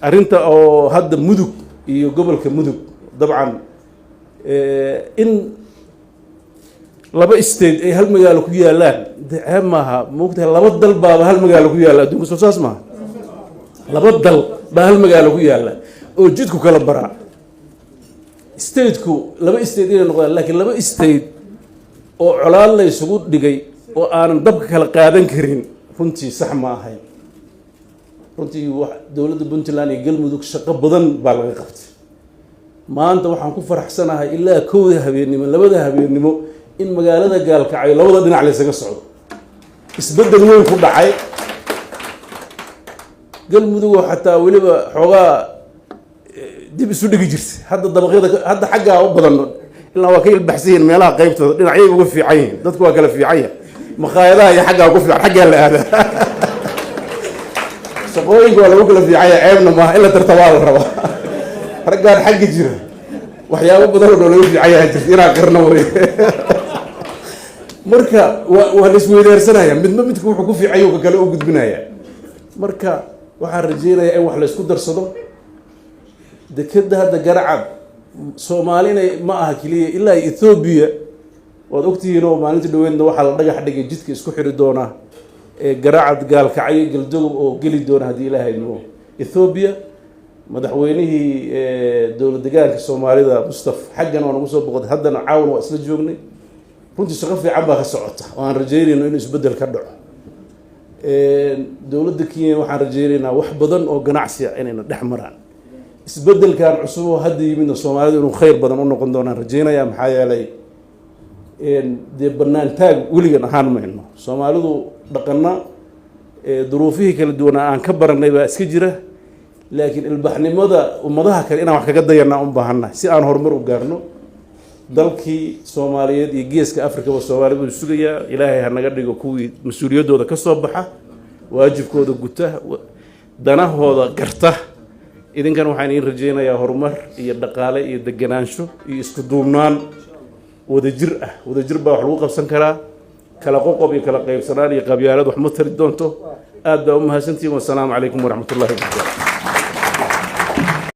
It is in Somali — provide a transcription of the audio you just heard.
Arrinta oo hadda Mudug iyo gobolka Mudug, dabcan in laba state ay hal magaalo ku yaalaan de ceeb maaha. Moogtahay, laba dal baaba hal magaalo ku yaalla adduunka, soo saas maaha? Laba dal baa hal magaalo ku yaalla oo jidku kala baraa. Stateku laba state inay noqdaan, laakiin laba state oo colaad la isugu dhigay oo aanan dabka kala qaadan karin, runtii sax ma ahayn. Runtii dowladda Puntland iyo Galmudug shaqo badan baa laga qabtay. Maanta waxaan ku faraxsanahay ilaa 1da habeennimo, 2da habeennimo in magaalada Gaalkacyo labada dhinac laysaga socdo. Isbeddel weyn ku dhacay Galmudug oo xataa weliba xoogaa dib isu dhigi jirtay. Hadda dabaqyada hadda xaggaa u badan ilaa waa ka ilbaxsan yihiin meelaha qaybtooda, dhinacyay uga fiican yihiin. Dadku waa kala fiican yahay, makhaayadaha iyo xaggaa ku fiican, xaggaa la aadaa, shaqooyinka waa lagu kala fiican yahay. Ceebna maaha in la tartabaa la rabaa. Raggaan xagga jira waxyaabo badan oo laga fiican yahay jirta inaan qirno wey. Marka waa la isweydaarsanaya, midba midku wuxuu ku fiican yahay ka kale u gudbinaya. Marka waxaan rajeynayaa in wax la isku darsado. Dekeda hadda Garacad Soomaalina ma aha keliya, ilaa Ethoobia waad ogtihiin oo maalinta dhaweydna waxaa la dhagax dhigay jidka isku xiri doona ee Garacad, Gaalkacyo, Galdogob oo geli doona, haddii Ilaahay idmo, Ethoobia. Madaxweynihii dowlad degaanka Soomaalida Mustaf xaggan waa nagu soo boqotay, haddana caawan waa isla joognay. Runtii shaqo fiican baa ka socota oo aan rajeynayno inuu isbeddel ka dhaco. Dowladda Kenya waxaan rajeynaynaa wax badan oo ganacsi ah inayna dhex maraan. Isbeddelkan cusub oo hadda yimidna Soomaalida inuu khayr badan u noqon doonaan rajeynaya, maxaa yeelay dee bannaan taag weligan ahaan mayno. Soomaalidu dhaqana duruufihii kala duwanaa aan ka baranay baa iska jira, laakiin ilbaxnimada ummadaha kale inaan wax kaga dayanaa u baahannahay si aan horumar u gaarno. Dalkii Soomaaliyeed iyo geeska Afrikaba Soomaali buu sugayaa. Ilaahay ha naga dhigo kuwii mas-uuliyaddooda ka soo baxa, waajibkooda guta, danahooda garta. Idinkan waxaan idiin rajeynayaa horumar iyo dhaqaale iyo deganaansho iyo isku duubnaan wadajir ah. Wadajir baa wax lagu qabsan karaa. Kala qoqob iyo kala qaybsanaan iyo qabyaalad wax ma tari doonto. Aad baa u mahadsantihiin. Wasalaamu calaykum waraxmat ullahi wabarakaatu.